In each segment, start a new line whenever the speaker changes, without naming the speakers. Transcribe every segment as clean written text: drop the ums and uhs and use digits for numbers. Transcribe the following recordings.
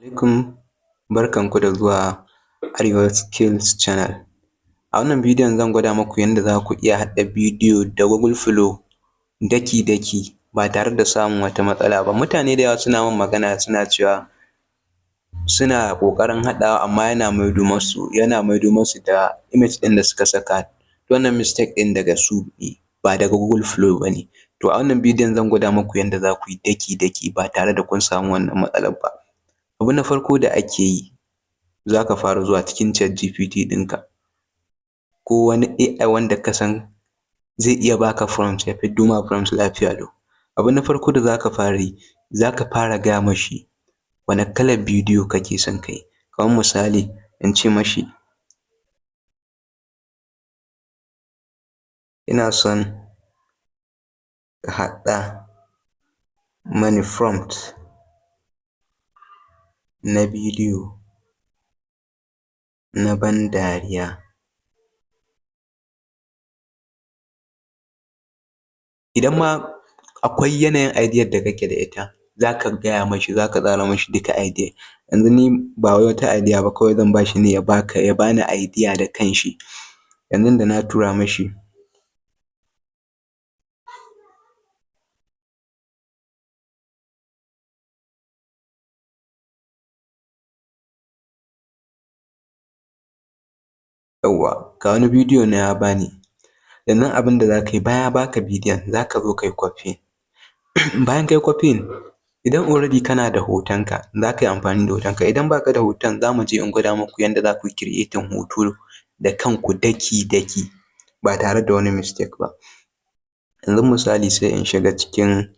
Alaikum, barkanku da zuwa Arewa Skills Channel. A wannan bidiyon zan gwada muku yanda za ku iya haɗa bidiyo da Google Flow daki-daki ba tare da samun wata matsala ba. Mutane da yawa suna min magana suna cewa suna ƙoƙarin haɗawa amma yana maido masu da image ɗin da suka saka. Wannan mistake ɗin daga su ne ba daga Google Flow ba ne. To a wannan bidiyon zan gwada muku yanda za ku yi daki-daki ba tare da kun samu wannan matsalar ba. Abu na farko da ake yi, za ka fara zuwa cikin ChatGPT ɗinka ko wani AI wanda ka san zai iya ba ka prompt ya fiddo ma prompt lafiya lau. Abu na farko da za ka fara yi, za ka fara gaya mashi wane kalar bidiyo kake son ka yi. Kamar misali in ce mashi ina son ka haɗa mani prompt na bidiyo na ban dariya. Idan ma akwai yanayin idea da kake da ita, za ka gaya mashi, za ka tsara mashi duka idea. Yanzu ni ba wai wata idea ba, kawai zan ba shi ne ya baka ya bani idea da kanshi. Yanzu da na tura mashi, yawwa, ga wani bidiyo nan ya bani. Yanzu abin da za ka yi, bayan ya baka bidiyon, za ka zo ka yi copying. Bayan ka yi copying, idan already kana da hotonka, za ka yi amfani da hotonka. Idan ba ka da hoton, za mu je in gwada muku yanda za ku yi creating hoto da kanku daki-daki ba tare da wani mistake ba. Yanzu misali sai in shiga cikin,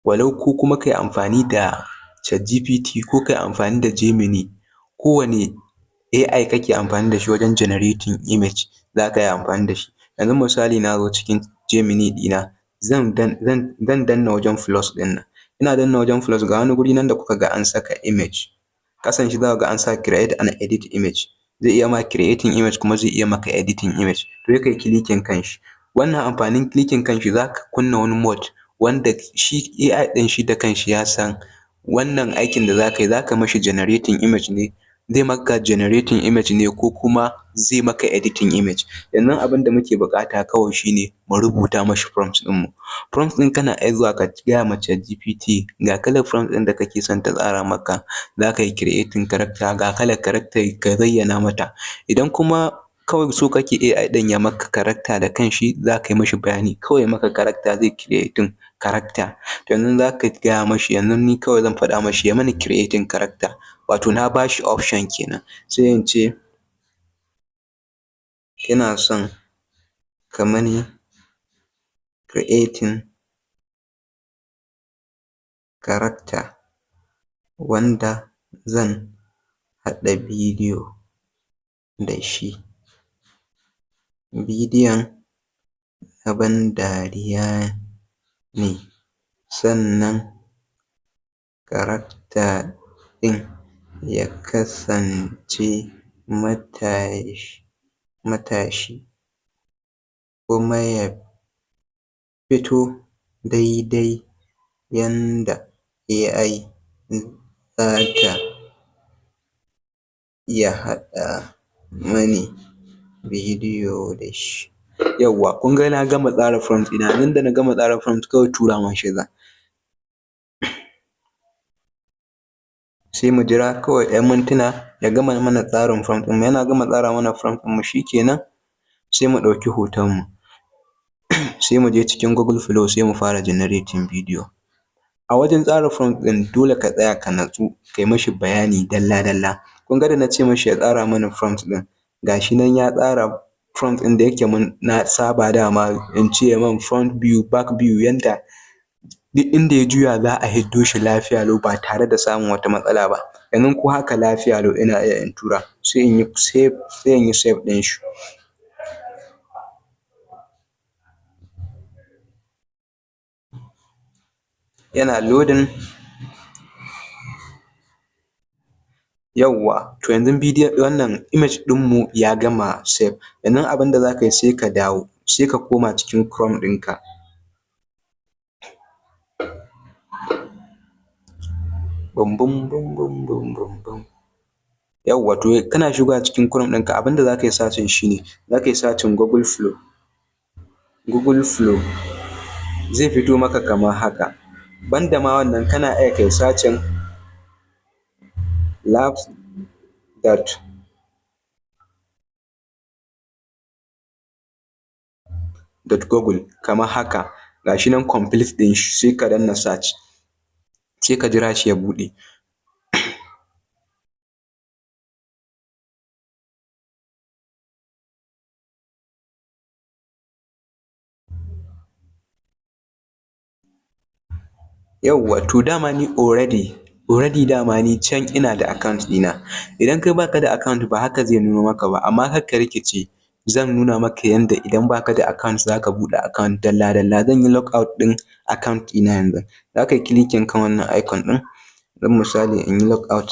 walau ko kuma ka yi amfani da ChatGPT ko ka yi amfani da Gemini, kowane AI kake amfani da shi wajen generating image, za ka yi amfani da shi. Yanzu misali na zo cikin Gemini ɗina, zan danna wajen plus ɗin nan. Ina danna wajen plus, ga wani guri nan da kuka ga an saka image. Ƙasan shi za ku ga an sa create and edit image. Zai iya ma creating image kuma zai iya maka editing image. To sai ka yi clicking kan shi. Wannan amfanin clicking kan shi, za ka kunna wani mode wanda shi AI ɗin shi da kanshi ya san wannan aikin da za ka yi, za ka mashi generating image ne, zai maka generating image ne ko kuma zai maka editing image. Yanzu abin da muke buƙata kawai shi ne mu rubuta mashi prompt ɗinmu. Prompt ɗin, kana iya zuwa ka gaya ma ChatGPT ga kalar prompt ɗin da kake son ta tsara maka, za ka yi creating character, ga kalar character, ka zayyana mata. Idan kuma kawai so kake AI ɗin ya maka character da kanshi, za ka yi mashi bayani kawai ya maka character, zai creating character. To yanzu za ka gaya mashi, yanzu ni kawai zan faɗa mashi ya mani creating character, wato na ba shi option kenan. Sai in ce ina son ka mani creating character wanda zan haɗa bidiyo da shi. Bidiyon na ban dariya ne, sannan character ɗin ya kasance matashi kuma ya fito daidai yanda AI za ta iya haɗa mani bidiyo da shi. Yawwa, kun ga na gama tsara prompt ɗina. Yanzu da na gama tsara prompt, kawai tura mashi zan. Sai mu jira kawai ‘yan mintuna ya gama mana tsarin prompt ɗinmu. Yana gama tsara mana prompt ɗinmu, shi kenan, sai mu ɗauki hotonmu, sai mu je cikin Google Flow, sai mu fara generating bidiyo. A wajen tsara prompt ɗin, dole ka tsaya ka natsu, kai mashi bayani dalla-dalla. Kun ga da na ce mashi ya tsara mana prompt ɗin, ga shi nan ya tsara prompt ɗin. Da yake mun na saba dama in ce ya min front view, back view, yanda duk inda ya juya za a hiddo shi lafiya lau ba tare da samun wata matsala ba. Yanzu ko haka lafiya lau ina iya in tura, sai in yi save, sai in yi save ɗin shi. Yana loading. Yawwa, to yanzu bidiyon, wannan image ɗinmu ya gama save. Yanzu abin da za ka yi, sai ka dawo, sai ka koma cikin Chrome ɗinka. Bum bum bum bum bum bum. Yawwa, to kana shigowa cikin Chrome ɗinka, abin da za ka yi searching shi ne, za ka yi searching Google Flow. Google Flow zai fito maka kamar haka. Banda ma wannan, kana iya kai searching labs dot google kamar haka. Ga shi nan complete ɗin shi, sai ka danna search, sai ka jira shi ya buɗe. Yawwa, to dama ni already dama ni can ina da account ɗina. Idan kai baka da account, ba haka zai nuno maka ba, amma kar ka rikice, zan nuna maka yanda idan baka da account za ka buɗe account dalla-dalla. Zan yi log out ɗin account ɗina yanzu. Za ka yi clicking kan wannan icon ɗin, don misali in yi log out.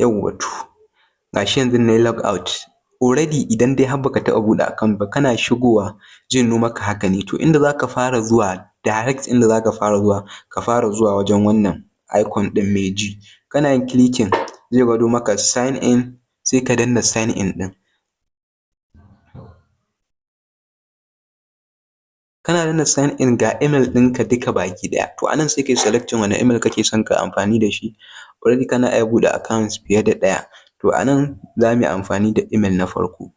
Yawwa, to ga shi yanzu na yi log out. Already idan dai har baka taɓa buɗe account ba, kana shigowa zai nuno maka haka ne. To inda za ka fara zuwa direct, inda za ka fara zuwa, ka fara zuwa wajen wannan icon ɗin mai G. Kana yin clicking, zai gwado maka sign in, sai ka danna sign in ɗin. Kana danna sign in, ga email ɗinka duka baki ɗaya. To a nan sai kai selecting wane email kake son ka amfani da shi. Already kana iya buɗe account fiye da ɗaya. To a nan za mu yi amfani da email na farko.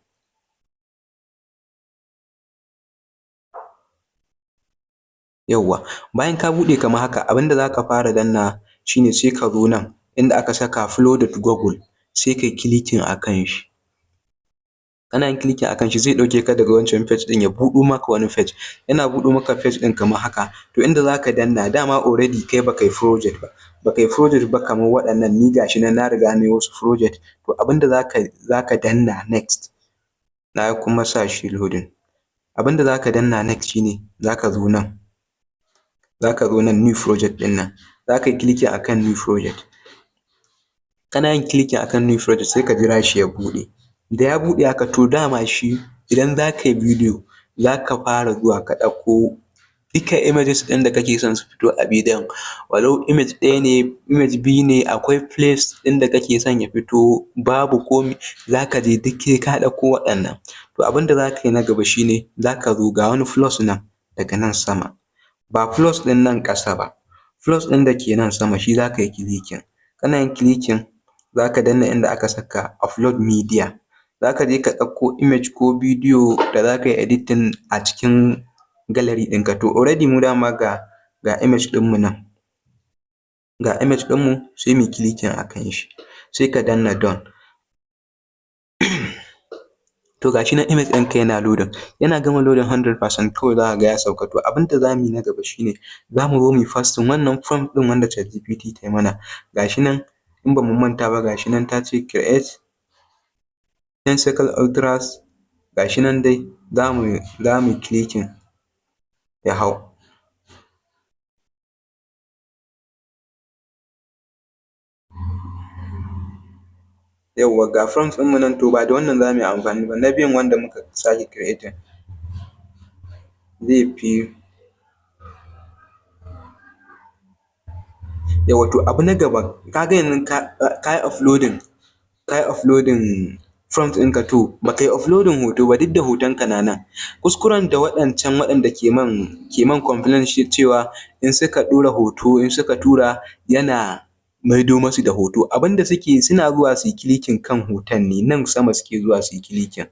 Yawwa, bayan ka buɗe kamar haka, abin da za ka fara dannawa shi ne sai ka zo nan inda aka saka flow.google, sai kai clicking a kan shi. Kana yin clicking a kan shi, zai ɗauke ka daga wancan page ɗin ya buɗo maka wani page. Yana buɗo maka page ɗin kamar haka. To inda za ka danna, dama already kai ba kai project ba, ba kai project ba kamar waɗannan. Ni ga shi nan na riga na yi wasu project. To abin da za ka danna next, na kuma sa shi loading. Abin da za ka danna next shi ne za ka zo nan, za ka zo nan new project ɗin nan, za ka yi clicking akan new project. Kana yin clicking akan new project, sai ka jira shi ya buɗe. Da ya buɗe haka, to dama shi idan za ka yi bidiyo, za ka fara zuwa ka ɗauko duka images ɗin da kake son su fito a bidiyon, walau image ɗaya ne, image biyu ne, akwai place ɗin da kake son ya fito, babu komi, za ka je duk sai ka ɗauko waɗannan. To abin da za ka yi na gaba shi ne za ka zo, ga wani plus nan daga nan sama, ba plus ɗin nan ƙasa ba, plus ɗin da ke nan sama, shi za ka yi clicking. Kana yin clicking, za ka danna inda aka saka upload media. Za ka je ka ɗauko image ko bidiyo da za ka yi editing a cikin gallery ɗinka. To already mu dama ga image ɗinmu nan, ga image ɗinmu, sai mu yi clicking a kan shi, sai ka danna done. To ga shi nan image ɗinka yana loading. Yana gama loading 100%, kawai za ka ga ya sauka. To abin da za mu yi na gaba shi ne za mu zo mu yi pasting wannan prompt ɗin wanda ChatGPT ta yi mana. Ga shi nan, in ba mu manta ba, ga shi nan ta ce create 10 second ultras. Ga shi nan dai, za mu yi clicking ya hau. Yawwa, ga prompt ɗinmu nan. To ba da wannan za mu yi amfani ba, na biyun wanda muka sake creating zai fi. Yawwa, to abu na gaba, ka ga yanzu ka yi uploading prompt ɗinka, to ba ka yi uploading hoto ba, duk da hotonka na nan. Kuskuren da waɗancan waɗanda ke man complain cewa in suka ɗora hoto, in suka tura, yana maido masu da hoto. Abin da suke, suna zuwa su yi clicking kan hoton ne, nan sama suke zuwa su yi clicking,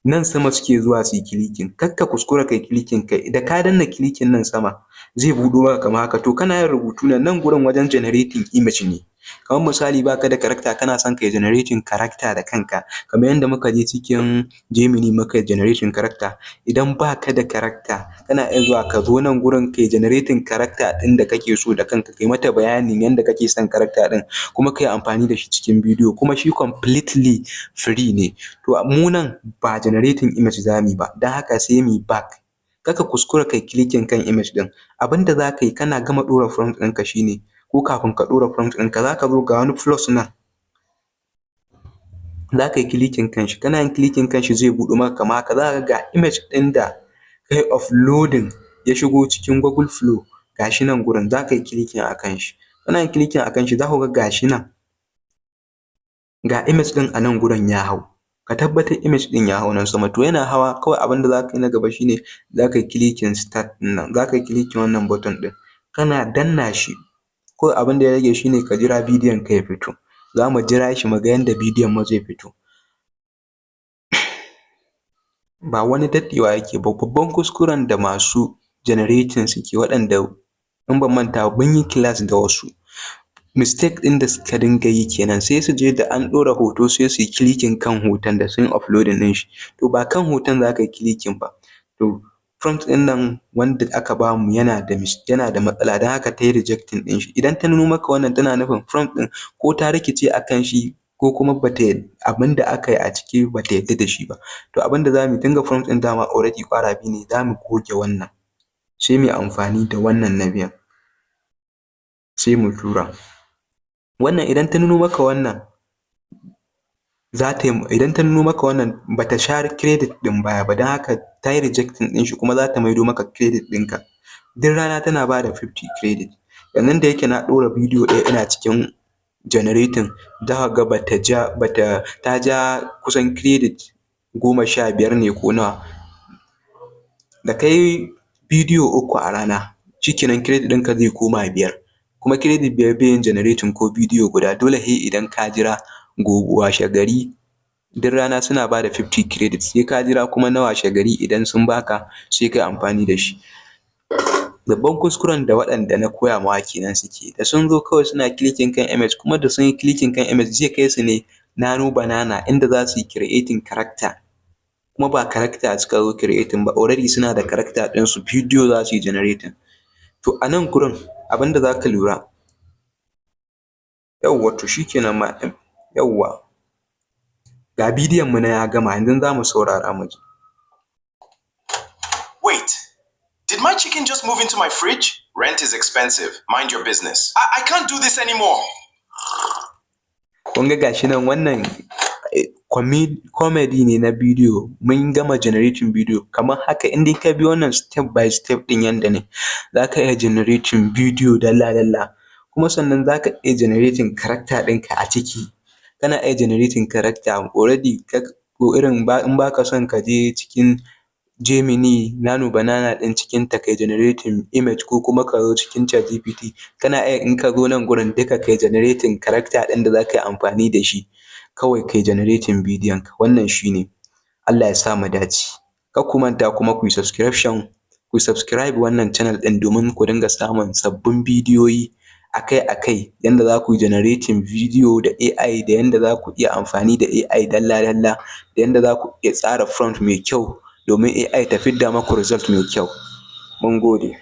nan sama suke zuwa su yi clicking. Kar ka kuskura kai clicking. Kai da ka danna clicking nan sama, zai buɗo maka kamar haka. To kana yin rubutu nan, nan gurin wajen generating image ne. Kamar misali baka da character, kana son kai generating character da kanka, kamar yadda muka je cikin Gemini muka yi generating character. Idan baka da character, kana iya zuwa ka zo nan gurin kai generating character ɗin da kake so da kanka, kai mata bayanin yanda kake son character ɗin, kuma kai amfani da shi cikin bidiyo. Kuma shi completely free ne. To mu nan ba generating image za mu yi ba, don haka sai mu yi back. Kar ka kuskura kai clicking kan image ɗin. Abin da za ka yi kana gama ɗora prompt ɗinka shine, ko kafin ka ɗora prompt ɗinka, za ka zo, ga wani plus nan, za ka yi clicking kan shi. Kana yin clicking kan shi, zai buɗo maka kamar haka. Za ka ga image ɗin da ka yi uploading Ya shigo cikin Google Flow. Ga shi nan gurin, za ka yi clicking a kan shi. Kana yin clicking a kan shi, za ku ga ga shi nan, ga image ɗin a nan gurin ya hau. Ka tabbatar image ɗin ya hau nan sama. To, yana hawa, kawai abin da za ka yi na gaba shi ne za ka yi clicking start ɗin nan, za ka yi clicking wannan button ɗin. Kana danna shi, kawai abin da ya rage shi ne ka jira bidiyon ka ya fito. Za mu jira shi mu ga yanda bidiyon mu zai fito. Ba wani daɗewa yake ba. Babban kuskuren da masu generating suke, waɗanda in ban manta ba mun yi class da wasu, mistake ɗin da suka dinga yi kenan: sai su je da an ɗora hoto, sai su yi clicking kan hoton da sun yi uploading ɗin shi. To, ba kan hoton za ka yi clicking ba. To, prompt ɗin nan wanda aka bamu yana da matsala, don haka ta yi rejecting ɗin shi. Idan ta nuno maka wannan, tana nufin prompt ɗin ko ta rikice a kan shi, ko kuma bata abin da aka yi a ciki bata yarda da shi ba. To, abin da za mu yi, tunda prompt ɗin dama already ƙwara biyu ne, za mu goge wannan, sai mu yi amfani da wannan na biyun, sai mu tura wannan. Idan ta nuno maka wannan, za ta yi idan ta nuno maka wannan, bata sha credit ɗin baya ba, don haka ta yi rejecting ɗin shi, kuma za ta maido maka credit ɗinka. Duk rana tana ba da 50 credit. Yanzu da yake na ɗora bidiyo ɗaya ina cikin generating, za ka ga bata ja bata ta ja kusan credit 15 ne ko nawa. Da ka yi bidiyo uku a rana, shikenan, credit ɗinka zai koma biyar. Kuma credit 5 bai yin generating ko bidiyo guda, dole sai idan ka jira gobe, washegari. Duk rana suna ba da 50 credit, sai ka jira kuma na washegari, idan sun baka, sai ka yi amfani da shi. Babban kuskuren da waɗanda na koya mawa kenan suke, da sun zo kawai suna clicking kan image, kuma da sun yi clicking kan image, zai kai su ne Nano Banana inda za su yi creating character, kuma ba character suka zo creating ba, already suna da character ɗinsu, bidiyo za su yi generating. To, a nan gurin abin da za ka lura, yawwa, to shi kenan ma, yawwa, ga bidiyon mu nan ya gama. Yanzu za mu saurara mu ji.
Wait, did my chicken just move into my fridge? Rent is expensive. Mind your business. I can't do this anymore.
Kun ga gashi nan, wannan comedy ne na bidiyo. Mun gama generating bidiyo kamar haka. In dai ka bi wannan step by step ɗin yanda nayi, za ka iya generating bidiyo dalla-dalla. Kuma sannan za ka iya generating character ɗinka a ciki. Kana iya generating character already, ko irin in ba ka son ka je cikin Gemini, Nano Banana ɗin cikin ta kai generating image, ko kuma ka zo cikin ChatGPT, kana iya in ka zo nan gurin duka kai generating character ɗin da za ka yi amfani da shi, kawai kai generating bidiyon ka. Wannan shi ne. Allah ya sa mu dace. Kar ku manta kuma ku yi subscription, ku subscribe wannan channel ɗin domin ku dinga samun sabbin bidiyoyi akai-akai, yanda za ku yi generating bidiyo da AI, da yanda za ku iya amfani da AI dalla-dalla, da yanda za ku iya tsara prompt mai kyau domin AI ta fidda maku result mai kyau. Mun gode.